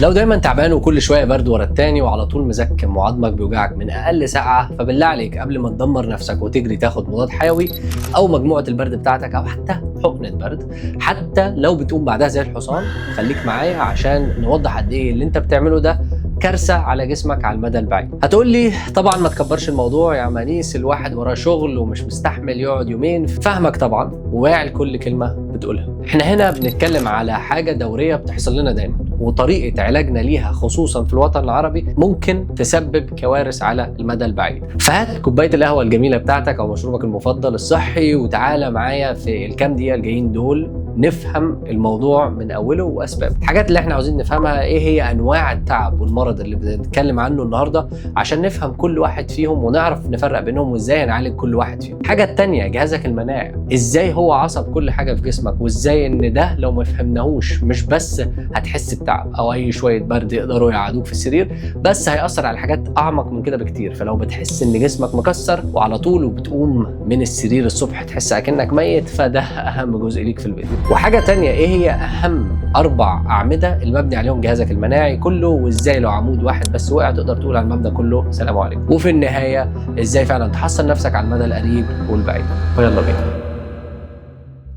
لو دايما تعبان وكل شوية برد ورا التاني وعلى طول مزكم وعظمك بيوجعك من اقل ساعة، فبالله عليك قبل ما تدمر نفسك وتجري تاخد مضاد حيوي او مجموعة البرد بتاعتك او حتى حقنه برد، حتى لو بتقوم بعدها زي الحصان، خليك معايا عشان نوضح قد ايه اللي انت بتعمله ده كارثة على جسمك على المدى البعيد. هتقول لي طبعا ما تكبرش الموضوع يا عم انيس، الواحد وراه شغل ومش مستحمل يقعد يومين. فاهمك طبعا وواعي لكل كلمة بتقولها. احنا هنا بنتكلم على حاجة دورية بتحصل لنا دايما، وطريقه علاجنا ليها خصوصا في الوطن العربي ممكن تسبب كوارث على المدى البعيد. فهات كوباية القهوة الجميلة بتاعتك او مشروبك المفضل الصحي وتعالى معايا في الكام دقيقة الجايين دول نفهم الموضوع من اوله واسبابه. الحاجات اللي احنا عاوزين نفهمها ايه هي انواع التعب والمرض اللي بنتكلم عنه النهارده عشان نفهم كل واحد فيهم ونعرف نفرق بينهم وازاي نعالج كل واحد فيهم. الحاجة الثانية جهازك المناعي، ازاي هو عصب كل حاجة في جسمك، وازاي ان ده لو ما فهمناهوش مش بس هتحس بتعب او اي شوية برد يقدروا يقعدوك في السرير، بس هيأثر على حاجات اعمق من كده بكتير. فلو بتحس ان جسمك مكسر وعلى طول وبتقوم من السرير الصبح تحس اكنك ميت، فده اهم جزء ليك في الفيديو. وحاجه تانية، ايه هي اهم 4 اعمدة المبني عليهم جهازك المناعي كله، وازاي لو عمود واحد بس وقع تقدر تقول على المبنى كله سلام عليكم. وفي النهاية ازاي فعلا تحصن نفسك على المدى القريب والبعيد. ويلا بينا.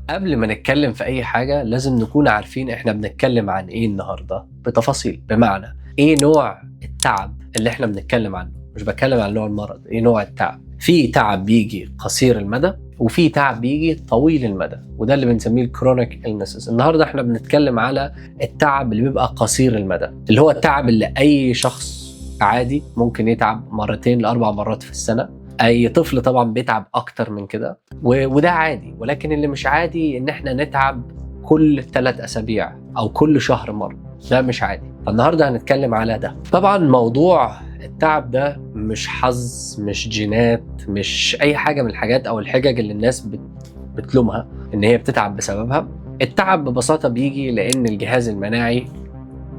قبل ما نتكلم في اي حاجة لازم نكون عارفين احنا بنتكلم عن ايه النهارده بتفاصيل، بمعنى ايه نوع التعب اللي احنا بنتكلم عنه. مش بتكلم عن نوع المرض، ايه نوع التعب. في تعب بيجي قصير المدى وفي تعب بيجي طويل المدى، وده اللي بنسميه ال chronic illnesses. النهارده احنا بنتكلم على التعب اللي بيبقى قصير المدى، اللي هو التعب اللي اي شخص عادي ممكن يتعب 2 ل 4 مرات في السنة. اي طفل طبعا بيتعب اكتر من كده وده عادي، ولكن اللي مش عادي ان احنا نتعب كل 3 اسابيع او كل شهر مرة، ده مش عادي. فالنهارده هنتكلم على ده. طبعا موضوع التعب ده مش حظ، مش جينات، مش اي حاجة من الحاجات او الحجج اللي الناس بتلومها ان هي بتتعب بسببها. التعب ببساطة بيجي لان الجهاز المناعي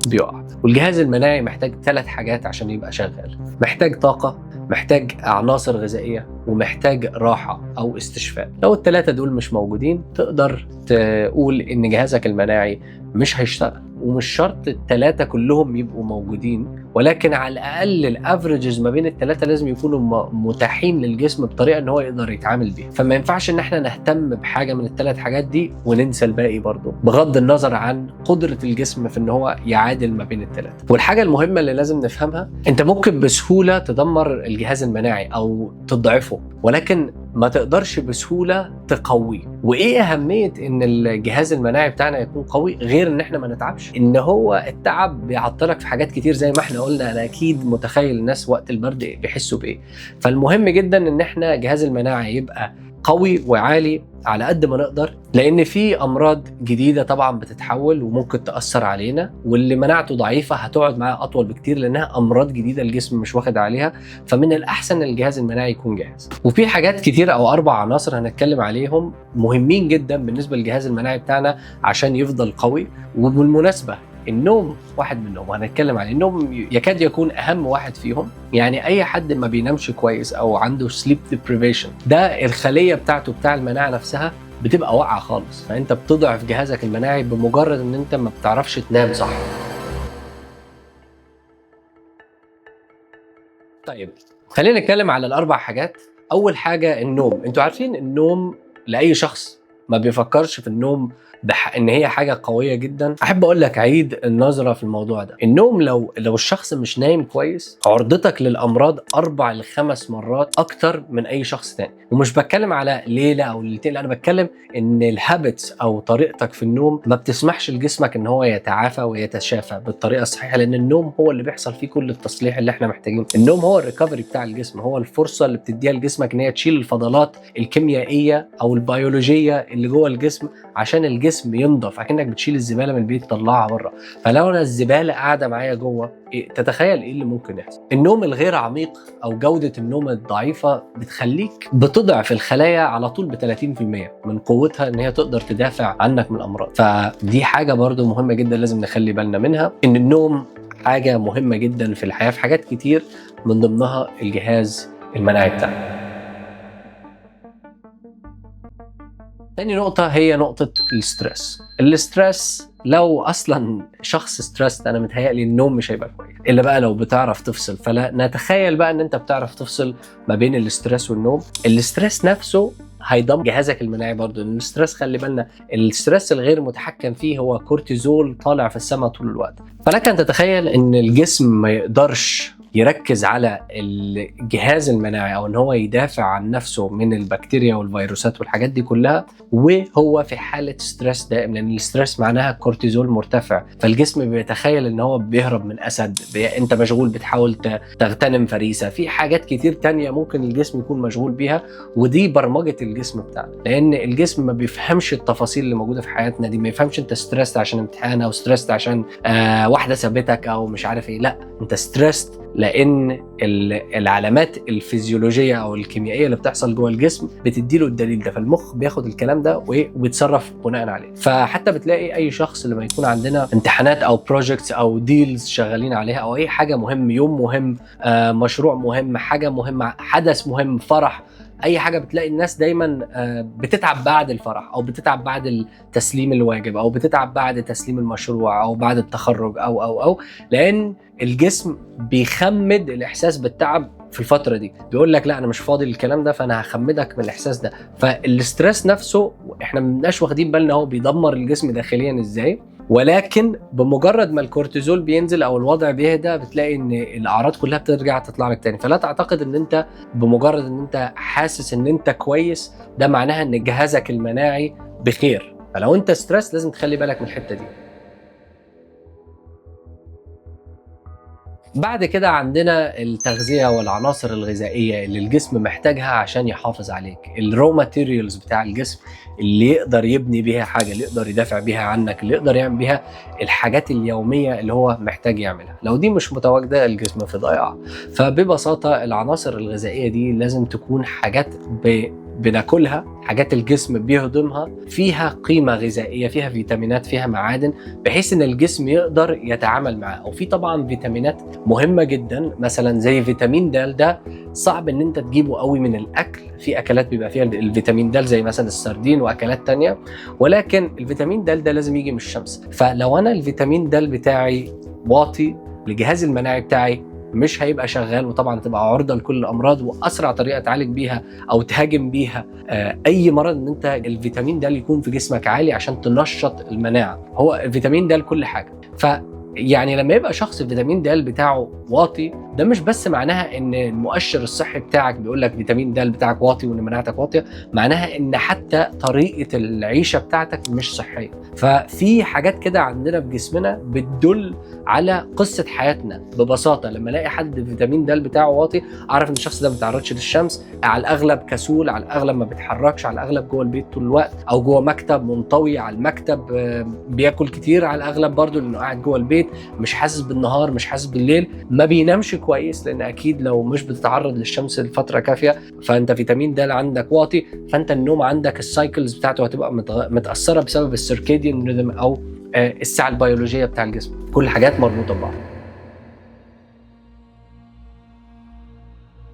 بيقع، والجهاز المناعي محتاج 3 حاجات عشان يبقى شغال. محتاج طاقة، محتاج عناصر غذائية، ومحتاج راحة أو استشفاء. لو ال3 دول مش موجودين تقدر تقول إن جهازك المناعي مش هيشتغل. ومش شرط ال3 كلهم يبقوا موجودين، ولكن على الأقل ال averages ما بين ال3 لازم يكونوا متاحين للجسم بطريقة إن هو يقدر يتعامل بيها. فما ينفعش إن احنا نهتم بحاجة من ال3 حاجات دي وننسى الباقي برضو، بغض النظر عن قدرة الجسم في إن هو يعادل ما بين ال3. والحاجة المهمة اللي لازم نفهمها، أنت ممكن بسهولة تدمر الجهاز المناعي أو تضعفه، ولكن ما تقدرش بسهولة تقوية. وإيه أهمية إن الجهاز المناعي بتاعنا يكون قوي غير إن إحنا ما نتعبش؟ إن هو التعب بيعطلك في حاجات كتير زي ما إحنا قلنا. أنا أكيد متخيل الناس وقت البرد بيحسوا بإيه. فالمهم جدا إن إحنا جهاز المناعي يبقى قوي وعالي على قد ما نقدر، لأن في أمراض جديدة طبعا بتتحول وممكن تأثر علينا، واللي مناعته ضعيفة هتقعد معاه أطول بكتير لأنها أمراض جديدة الجسم مش واخد عليها. فمن الأحسن الجهاز المناعي يكون جاهز. وفي حاجات كتير أو 4 عناصر هنتكلم عليهم مهمين جدا بالنسبة للجهاز المناعي بتاعنا عشان يفضل قوي. وبالمناسبة النوم واحد منهم، وهنتكلم عليه. النوم يكاد يكون أهم واحد فيهم. يعني أي حد ما بينامش كويس أو عنده sleep deprivation، ده الخلية بتاعته بتاع المناعة نفسها بتبقى واقعة خالص. فأنت بتضعف جهازك المناعي بمجرد إن أنت ما بتعرفش تنام صح. طيب خلينا نتكلم على ال4 حاجات. أول حاجة النوم. أنتوا عارفين النوم لأي شخص ما بيفكرش في النوم ان هي حاجة قوية جدا. احب اقول لك عيد النظرة في الموضوع ده. النوم لو الشخص مش نايم كويس، عرضتك للامراض 4 ل 5 مرات اكتر من اي شخص تاني. ومش بتكلم على ليلة او ليلتين، لا، انا بتكلم ان ال habits او طريقتك في النوم ما بتسمحش لجسمك ان هو يتعافى ويتشافى بالطريقة الصحيحة، لان النوم هو اللي بيحصل فيه كل التصليح اللي احنا محتاجينه. النوم هو ال recovery بتاع الجسم، هو الفرصة اللي بتديها لجسمك ان هي تشيل الفضلات الكيميائية او البيولوجية اللي جوه الجسم عشان الجسم ينضف. اكنك بتشيل الزبالة من البيت تطلعها بره. فلو انا الزبالة قاعدة معايا جوه، تتخيل ايه اللي ممكن يحصل؟ النوم الغير عميق او جوده النوم الضعيفة بتخليك بتضعف الخلايا على طول ب 30% من قوتها ان هي تقدر تدافع عنك من الامراض. فدي حاجة برضو مهمة جدا لازم نخلي بالنا منها، ان النوم حاجة مهمة جدا في الحياة في حاجات كتير، من ضمنها الجهاز المناعي بتاعنا. تاني نقطة هي نقطة ال stress. ال stress لو اصلا شخص stressed انا متهيألي النوم مش هيبقى كويس، الا بقى لو بتعرف تفصل. فلا نتخيل بقى ان انت بتعرف تفصل ما بين ال stress والنوم. ال stress نفسه هيدمر جهازك المناعي برضه، لان ال stress خلي بالنا ال stress الغير متحكم فيه هو كورتيزول طالع في السماء طول الوقت. فلك ان تتخيل ان الجسم ما يقدرش يركز على الجهاز المناعي او ان هو يدافع عن نفسه من البكتيريا والفيروسات والحاجات دي كلها وهو في حاله stress دائم، لان ال stress معناها كورتيزول مرتفع، فالجسم بيتخيل ان هو بيهرب من اسد، انت مشغول بتحاول تغتنم فريسة، في حاجات كتير تانية ممكن الجسم يكون مشغول بيها، ودي برمجة الجسم بتاعنا، لان الجسم ما بيفهمش التفاصيل اللي موجودة في حياتنا دي، ما يفهمش انت stressed عشان امتحان او stressed عشان واحدة سابتك او مش عارف ايه، لا انت stressed لان العلامات الفيزيولوجية او الكيميائية اللي بتحصل جوه الجسم بتديله الدليل ده، فالمخ بياخد الكلام ده وبيتصرف بناء عليه. فحتى بتلاقي اي شخص لما يكون عندنا امتحانات او projects او deals شغالين عليها او اي حاجة مهم، يوم مهم، مشروع مهم، حاجة مهمة، حدث مهم، فرح، اي حاجة، بتلاقي الناس دايما بتتعب بعد الفرح او بتتعب بعد تسليم الواجب او بتتعب بعد تسليم المشروع او بعد التخرج او او او لان الجسم بيخمد الاحساس بالتعب في الفترة دي، بيقول لك لا انا مش فاضي للكلام ده فانا هخمدك من الاحساس ده. فال stress نفسه احنا ما بنبقاش واخدين بالنا هو بيدمر الجسم داخليا ازاي، ولكن بمجرد ما الكورتيزول بينزل او الوضع بيهدى بتلاقي ان الاعراض كلها بترجع تطلع لك تاني. فلا تعتقد ان انت بمجرد ان انت حاسس ان انت كويس ده معناها ان جهازك المناعي بخير. فلو انت stressed لازم تخلي بالك من الحتة دي. بعد كده عندنا التغذية والعناصر الغذائية اللي الجسم محتاجها عشان يحافظ عليك، ال raw materials بتاع الجسم اللي يقدر يبني بيها حاجة، اللي يقدر يدافع بيها عنك، اللي يقدر يعمل بيها الحاجات اليومية اللي هو محتاج يعملها. لو دي مش متواجدة الجسم في ضياع. فببساطة العناصر الغذائية دي لازم تكون حاجات بناكلها، حاجات الجسم بيهضمها، فيها قيمة غذائية، فيها فيتامينات، فيها معادن، بحيث ان الجسم يقدر يتعامل معاها. وفي طبعا فيتامينات مهمة جدا، مثلا زي فيتامين د، ده صعب ان انت تجيبه قوي من الاكل، في اكلات بيبقى فيها الفيتامين د زي مثلا السردين واكلات تانية، ولكن الفيتامين د ده لازم يجي من الشمس. فلو انا الفيتامين د بتاعي واطي، الجهاز المناعي بتاعي مش هيبقى شغال، وطبعا تبقى عرضه لكل الامراض. واسرع طريقه تعالج بيها او تهاجم بيها اي مرض ان انت الفيتامين د يكون في جسمك عالي عشان تنشط المناعة. هو الفيتامين د لكل حاجة. ف يعني لما يبقى شخص الفيتامين د بتاعه واطي، ده مش بس معناها ان المؤشر الصحي بتاعك بيقول لك فيتامين د بتاعك واطي وان مناعتك واطية، معناها ان حتى طريقه العيشة بتاعتك مش صحية. ففي حاجات كده عندنا في جسمنا بتدل على قصة حياتنا ببساطة. لما الاقي حد فيتامين د بتاعه واطي، اعرف ان الشخص ده ما بيتعرضش للشمس، على الاغلب كسول، على الاغلب ما بيتحركش، على الاغلب جوه البيت طول الوقت او جوه مكتب منطوي على المكتب، بياكل كتير على الاغلب برضو لانه قاعد جوه البيت، مش حاسس بالنهار، مش حاسس بالليل، ما بينامش كويس، لان اكيد لو مش بتتعرض للشمس لفترة كافيه فانت فيتامين د عندك واطي، فانت النوم عندك ال cycles بتاعته هتبقى متاثرة بسبب ال circadian rhythm او الساعة البيولوجية بتاع الجسم. كل حاجات مربوطة ببعض.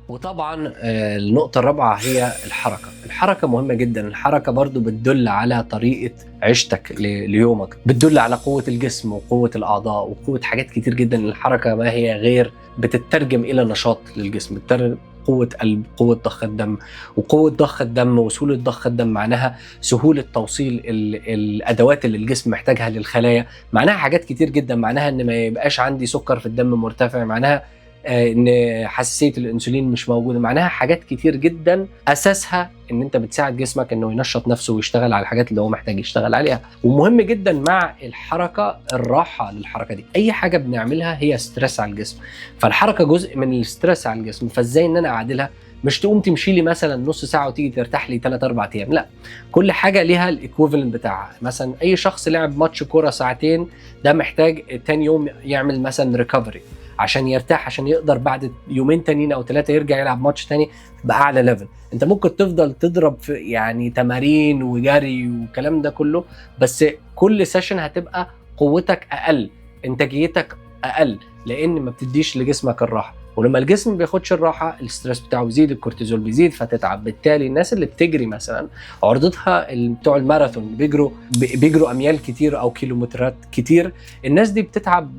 وطبعا النقطة الرابعة هي الحركة. الحركة مهمة جدا. الحركة برضو بتدل على طريقة عيشتك ليومك، بتدل على قوة الجسم وقوة الأعضاء وقوة حاجات كتير جدا. الحركة ما هي غير بتترجم إلى نشاط للجسم، بتترجم قوة قلب، قوة ضخ الدم، وقوة ضخ الدم وسهولة ضخ الدم معناها سهولة توصيل الأدوات اللي الجسم محتاجها للخلايا، معناها حاجات كتير جدا، معناها إن ما يبقاش عندي سكر في الدم مرتفع، معناها ان حساسية الانسولين مش موجودة، معناها حاجات كتير جدا اساسها ان انت بتساعد جسمك انه ينشط نفسه ويشتغل على الحاجات اللي هو محتاج يشتغل عليها. ومهم جدا مع الحركة الراحة للحركة دي. اي حاجة بنعملها هي stress على الجسم، فالحركه جزء من ال stress على الجسم، فازاي ان انا اعادلها؟ مش تقوم تمشي لي مثلا نص ساعة وتيجي ترتاح لي 3-4 ايام، لا، كل حاجة ليها ال equivalent بتاعها. مثلا اي شخص لعب ماتش كورة ساعتين، ده محتاج تاني يوم يعمل مثلا recovery عشان يرتاح، عشان يقدر بعد يومين تانيين او 3 يرجع يلعب ماتش تاني باعلى level. انت ممكن تفضل تضرب في يعني تمارين وجري والكلام ده كله، بس كل session هتبقى قوتك اقل، انتاجيتك اقل، لان ما بتديش لجسمك الراحة. ولما الجسم ما بياخدش الراحة ال stress بتاعه بيزيد، الكورتيزول بيزيد، فتتعب. بالتالي الناس اللي بتجري مثلا عرضتها بتوع الماراثون بيجروا اميال كتير او كيلومترات كتير، الناس دي بتتعب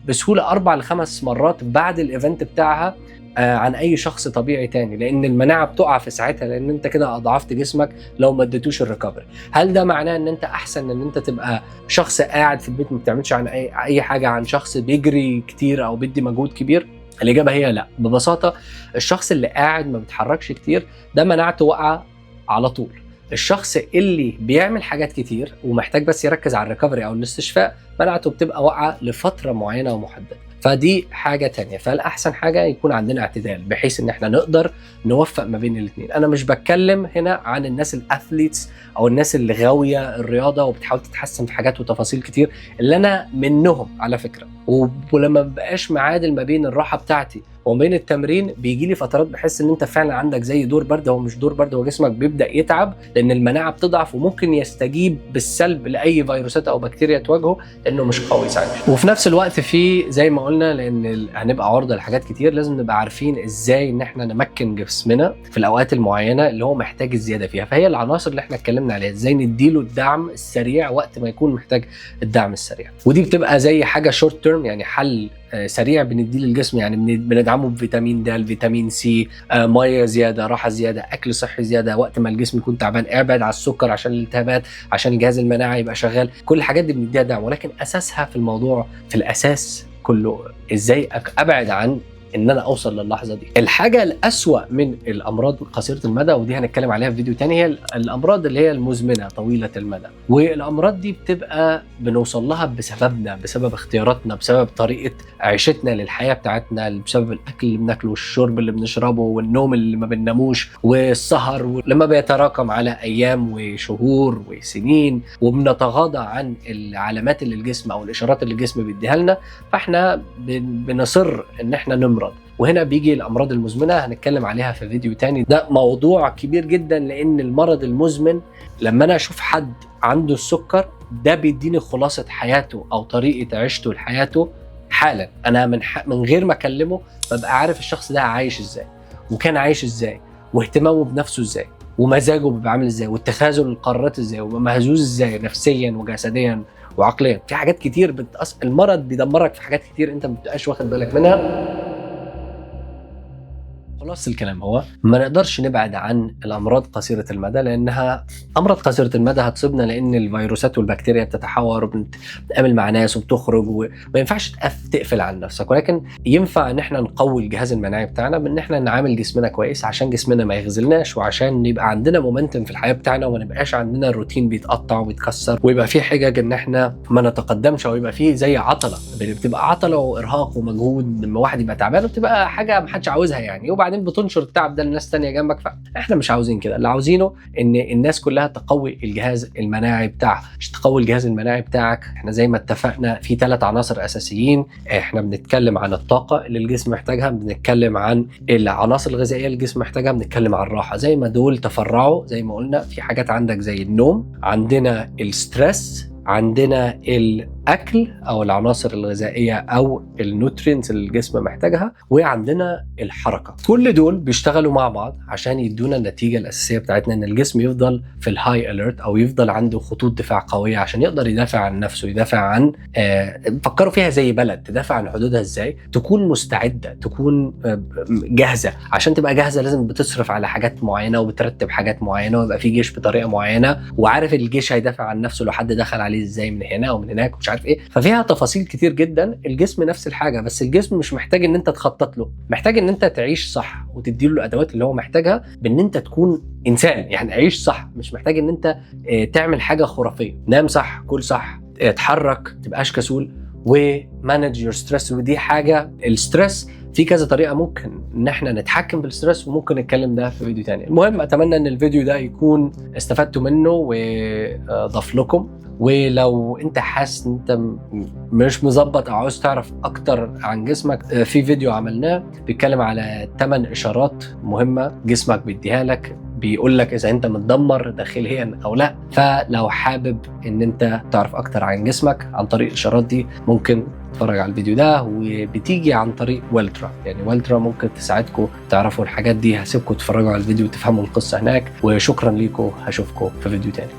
بسهولة 4 ل5 مرات بعد ال event بتاعها عن اي شخص طبيعي تاني، لان المناعة بتقع في ساعتها، لان انت كده اضعفت جسمك لو ما اديتوش ال recovery. هل ده معناه ان انت احسن ان انت تبقى شخص قاعد في البيت ما بتعملش عن اي حاجة عن شخص بيجري كتير او بيدي مجهود كبير؟ الاجابة هي لا. ببساطة الشخص اللي قاعد ما بيتحركش كتير ده مناعته واقعه على طول. الشخص اللي بيعمل حاجات كتير ومحتاج بس يركز على ال recovery او الاستشفاء مناعته بتبقى واقعه لفترة معينة ومحددة. فدي حاجة تانية. فالاحسن حاجة يكون عندنا اعتدال بحيث ان احنا نقدر نوفق ما بين الاثنين. انا مش بتكلم هنا عن الناس ال athletes او الناس اللي غاويه الرياضة وبتحاول تتحسن في حاجات وتفاصيل كتير، اللي انا منهم على فكرة. ولما ببقاش معادل ما بين الراحة بتاعتي وما بين التمرين بيجي لي فترات بحس ان انت فعلا عندك زي دور برد. هو مش دور برد، هو جسمك بيبدا يتعب لان المناعة بتضعف، وممكن يستجيب بالسلب لاي فيروسات او بكتيريا تواجهه لانه مش قوي ساعتها. وفي نفس الوقت في زي ما قلنا لان هنبقى عرضه لحاجات كتير، لازم نبقى عارفين ازاي ان احنا نمكن جسمنا في الاوقات المعينة اللي هو محتاج الزيادة فيها. فهي العناصر اللي احنا اتكلمنا عليها، ازاي نديله الدعم السريع وقت ما يكون محتاج الدعم السريع. ودي بتبقى زي حاجة short term، يعني حل سريع بنديه للجسم، يعني بندعمه بفيتامين د، فيتامين سي، مية زيادة، راحة زيادة، اكل صحي زيادة. وقت ما الجسم يكون تعبان ابعد على السكر عشان الالتهابات، عشان الجهاز المناعي يبقى شغال. كل الحاجات دي بنديها دعم، ولكن اساسها في الموضوع في الاساس كله ازاي ابعد عن ان انا اوصل للحظة دي. الحاجة الاسوأ من الامراض قصيرة المدى، ودي هنتكلم عليها في فيديو تاني، هي الامراض اللي هي المزمنة طويلة المدى. والامراض دي بتبقى بنوصل لها بسببنا، بسبب اختياراتنا، بسبب طريقه عيشتنا للحياة بتاعتنا، بسبب الاكل اللي بناكله والشرب اللي بنشربه والنوم اللي ما بنناموش والسهر، لما بيتراكم على ايام وشهور وسنين، وبنتغاضى عن العلامات اللي الجسم او الاشارات اللي الجسم بيديها لنا، فاحنا بنصر ان احنا نمرض. وهنا بيجي الامراض المزمنة، هنتكلم عليها في فيديو تاني. ده موضوع كبير جدا، لان المرض المزمن لما انا اشوف حد عنده السكر ده بيديني خلاصه حياته او طريقه عيشته لحياته حالا. انا من غير ما اكلمه ببقى عارف الشخص ده عايش ازاي، وكان عايش ازاي، واهتمامه بنفسه ازاي، ومزاجه بيبقى عامل ازاي، واتخاذه للقرارات ازاي، وبيبقى مهزوز ازاي نفسيا وجسديا وعقليا. في حاجات كتير المرض بيدمرك في حاجات كتير انت ما بتبقاش واخد بالك منها. خلاص الكلام هو ما نقدرش نبعد عن الامراض قصيرة المدى، لانها امراض قصيرة المدى هتصيبنا، لان الفيروسات والبكتيريا بتتحور وبنتقابل مع ناس وبتخرج، وما ينفعش تقفل على نفسك. ولكن ينفع ان احنا نقوي الجهاز المناعي بتاعنا بان احنا نعامل جسمنا كويس عشان جسمنا ما يغزلناش، وعشان يبقى عندنا momentum في الحياة بتاعنا، وما نبقاش عندنا الروتين بيتقطع وبيتكسر، ويبقى في حجج ان احنا ما نتقدمش، او يبقى في زي عطله، بتبقى عطله وارهاق ومجهود لما واحد يبقى تعبان، وبتبقى حاجة ما حدش عاوزها يعني. وبعدين بتنشر التعب ده لناس تانية جنبك، فاحنا مش عاوزين كده. اللي عاوزينه ان الناس كلها تقوي الجهاز المناعي بتاعها. مش تقوي الجهاز المناعي بتاعك، احنا زي ما اتفقنا في 3 عناصر اساسيين. احنا بنتكلم عن الطاقة اللي الجسم محتاجها، بنتكلم عن العناصر الغذائية اللي الجسم محتاجها، بنتكلم عن الراحة. زي ما دول تفرعوا زي ما قلنا في حاجات عندك زي النوم، عندنا ال stress، عندنا الاكل او العناصر الغذائية او ال nutrients اللي الجسم محتاجها، وعندنا الحركة. كل دول بيشتغلوا مع بعض عشان يدونا النتيجة الاساسية بتاعتنا، ان الجسم يفضل في ال high alert او يفضل عنده خطوط دفاع قوية عشان يقدر يدافع عن نفسه، يدافع عن فكروا فيها زي بلد تدافع عن حدودها ازاي، تكون مستعدة، تكون جاهزة. عشان تبقى جاهزة لازم بتصرف على حاجات معينة وبترتب حاجات معينة، ويبقى في جيش بطريقة معينة، وعارف الجيش هيدافع عن نفسه لو حد دخل عليه ازاي من هنا ومن هناك ومش عارف ايه. ففيها تفاصيل كتير جدا. الجسم نفس الحاجة، بس الجسم مش محتاج ان انت تخطط له، محتاج ان انت تعيش صح وتديله الادوات اللي هو محتاجها، بان انت تكون انسان يعني عيش صح. مش محتاج ان انت تعمل حاجة خرافية. نام صح، كل صح، اتحرك، ما تبقاش كسول، و manage your stress. ودي حاجة، ال stress في كذا طريقه ممكن ان احنا نتحكم في ال stress، وممكن نتكلم ده في فيديو تاني. المهم اتمنى ان الفيديو ده يكون استفدتوا منه وضاف لكم. ولو انت حاسس ان انت مش مظبط او عاوز تعرف اكتر عن جسمك، في فيديو عملناه بيتكلم على 8 اشارات مهمة جسمك بيديها لك. بيقول لك اذا انت متدمر داخليا او لا. فلو حابب ان انت تعرف اكتر عن جسمك عن طريق الاشارات دي ممكن تتفرج على الفيديو ده، وبتيجي عن طريق ولترا. يعني ولترا ممكن تساعدكم تعرفوا الحاجات دي. هسيبكم تتفرجوا على الفيديو وتفهموا القصة هناك. وشكرا ليكم، هشوفكم في فيديو تاني.